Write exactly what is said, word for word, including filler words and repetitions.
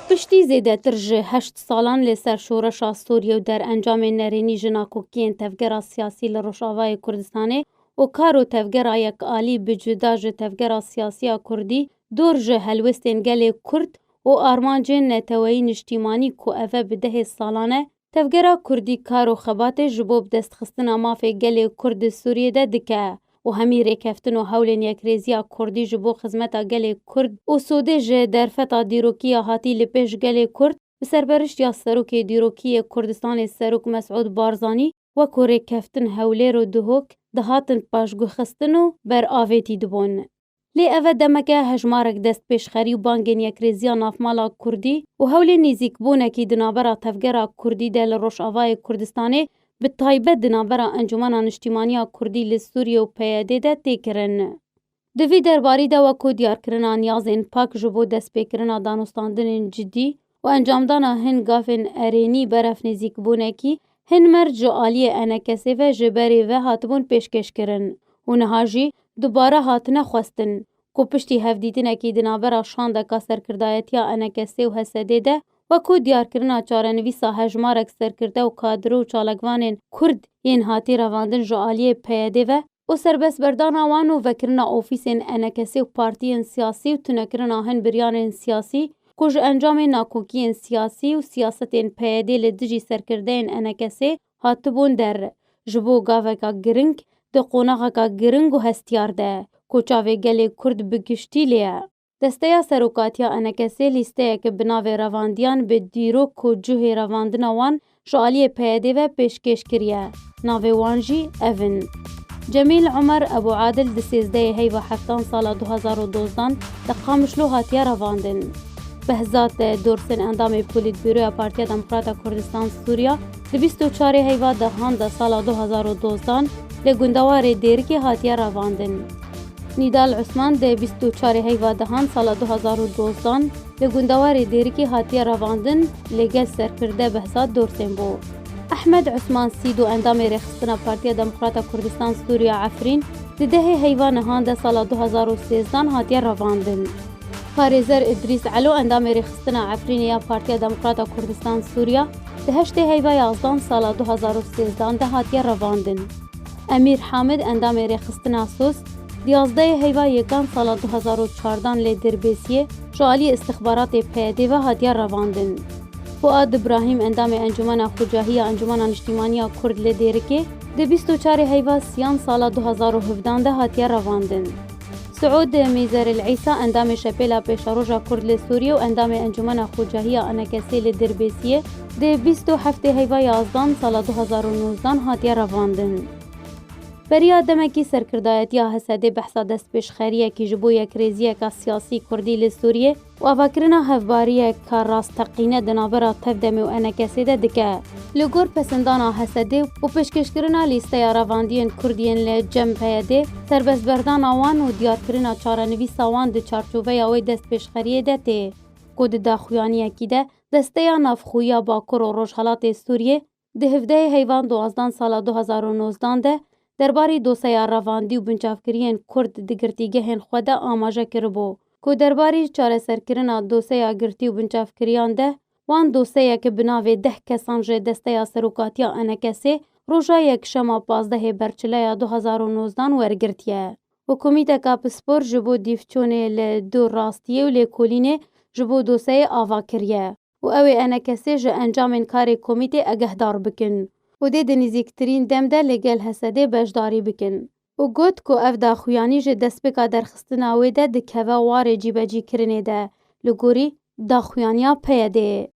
Piştî zêdetir ji heşt salan li ser şoreşa Sûriyê û derencamên nerênî ji nakokiyên tevgera siyasî li Rojavayê Kurdistanê û karo tevgera yekalî bi cuda ji tevgera siyasî ya Kurdî dor ji helwestên gelê Kurd û armancên neteweyî niştîmanî ku eve bi dehê salan e, tevgera Kurdî kar û xebatê ji bo bi destxistina mafê gelê Kurd di Sûriyê de dike û hemî rêkeftin û hewlên yekrêziya Kurdî ji bo xizmeta gelê Kurd û sodê ji derfeta dîrokî ya hatî li pêş gelê Kurd bi serperiştiya Serokê Dîrokî yê Kurdistanê Serok Mesûd Barzanî wekû rêkeftin Hewlêr û Duhok dihatin paşguhxistin û ber avêtî dibûn. Lê ev e demeke hejmarek destpêşxerî û bangên yekrêziya navmala Kurdî û hewlên nêzîkbûnekî di navbera tevgera Kurdî de li Rojavayê Kurdistanê, bi taybet di navbera Encûmena Niştîmaniya Kurdî li Sûriyê û P Y D de tê kirin. Di vî derbarî de wekû diyarkirina niyazên pak ji bo destpêkirina danûstandinên cidî û encamdana hin gavên erênî berevnêzîkbûnekî hin merc ji aliyê ENKSê ve ji berê ve hatibûn pêşkêşkirin û niha jî dubare hatine xwestin ku piştî hevdîtinekî di navbera şandeka serkirdayetiya ENKSê û HSDê de wekû diyarkirina çarenivîsa hejmarek serkirde û kadre û çalakvanên Kurd yên hatî revandin ji aliyê P Y D ve û serbestberdana wan û vekirina ofîsên ENKSê û partiyên siyasî û tunekirina hin biryanên siyasî ku ji encamê nakokiyên siyasî û siyasetên P Y D li dijî serkirdeyên ENKSê hatibûn der, ji bo gaveka giring di qonaxeka giring û hestiyar de ku çavê gelê Kurd bi giştî lê ye. Desteya Serokatiya ENKSê lîsteyeke bi navê revandiyan bi dîrok û cihê revandina wan ji aliyê P Y D ve pêşkêş kiriye. Navê wan jî ev in: Cemîl Omer Ebû Adil di sêzdehê heyva heftan sala du hazar û dozdan li Qamişlo hatiye revandin. Behzat Dorsin endamê Polîtbûroya Partiya Demokrata Kurdistan Sûriya di bîst û çarê heyva dehan de sala du hazar û dozdan li gundewarê Dêrikê hatiye revandin. Nîdal Usman di bîst û çarê heyva dehan sala du hazar û dozdan li gundewarê Dêrikê hatiye revandin, li gel serkirde Behzat Dorsên bû. Ehmed Usman Sîdo endamê rêxistina Partiya Demokrata Kurdistan Sûriya Efrîn di dehê heyva nihan de sala du hazar û sêzdan hatiye revandin. Parêzer Idrîs Elo endamê rêxistina Efrînê ya Partiya Demokrata Kurdistan Sûriya di heştê heyva yazdan sala du hazar û sêzdan de hatiye revandin. Emîr Hamid endamê rêxistina Sos di yazdehê heyva yekan sala du hazar û çardan lê Dirbêsiyê ji aliyê istixbaratê P Y D ve hatiye revandin. Fuad Ibrahîm endamê Encûmena Xucahiya Encûmena Niştîmaniya Kurd li Dêrikê di bîst û çarê heyva siyan sala du hazar û hevdan de hatiye revandin. Siûd Mîzeril Îsa endamê Şepêla Pêşeroja Kurd li Sûriyê û endamê Encûmena Xucahiya ENKSê li Dirbêsiyê di bîst û heftê heyva yazdan sala du hazar û nozdan hatiye revandin. Beriya demekî serkirdayetiya HSDê behsa destpêşxeriyekî ji bo yekrêziyeka siyasî Kurdî li Sûriyê û avakirina hevbariyeka rasteqîne di navbera Tevdemê û ENKSê de dike. Li gor pesindana HSDê û pêşkêşkirina lîsteya revandiyên Kurd yên li cem P Y D'ê, serbestberdana wan û diyarkirina çarenivîsa wan di çarçoveya wê destpêşxeriyê de tê, ku di daxuyaniyekî de Desteya Navxweyiya Bakur û Rojhelatê Sûriyê di hevdehê heyvan duwazdan sala du hazar û nozdan de derbarî doseya revandî û binçavkiriyên Kurd di girtîgehên xwe de amaje kiribû, ku derbarî çareserkirina doseya girtî û binçavkiriyan de wan doseyeke bi navê deh kesan ji Desteya Serokatiya ENKSê roja Yekşema pazdehê Berçileya du hazar û nozdan wergirtiye û komîteka pispor ji bo dîvçûnê li dûr rastiyê û lêkolînê ji bo doseyê ava kiriye û ew ê ENKSê ji encamên karê komîtê egehdar bikin û dê di nêzîktirîn dem de li gel HSDê beşdarî bikin û got ku ev daxuyanî ji destpêka derxistina wê de dikeve warê cîbecîkirinê de, li gorî daxuyaniya P Y D'ê.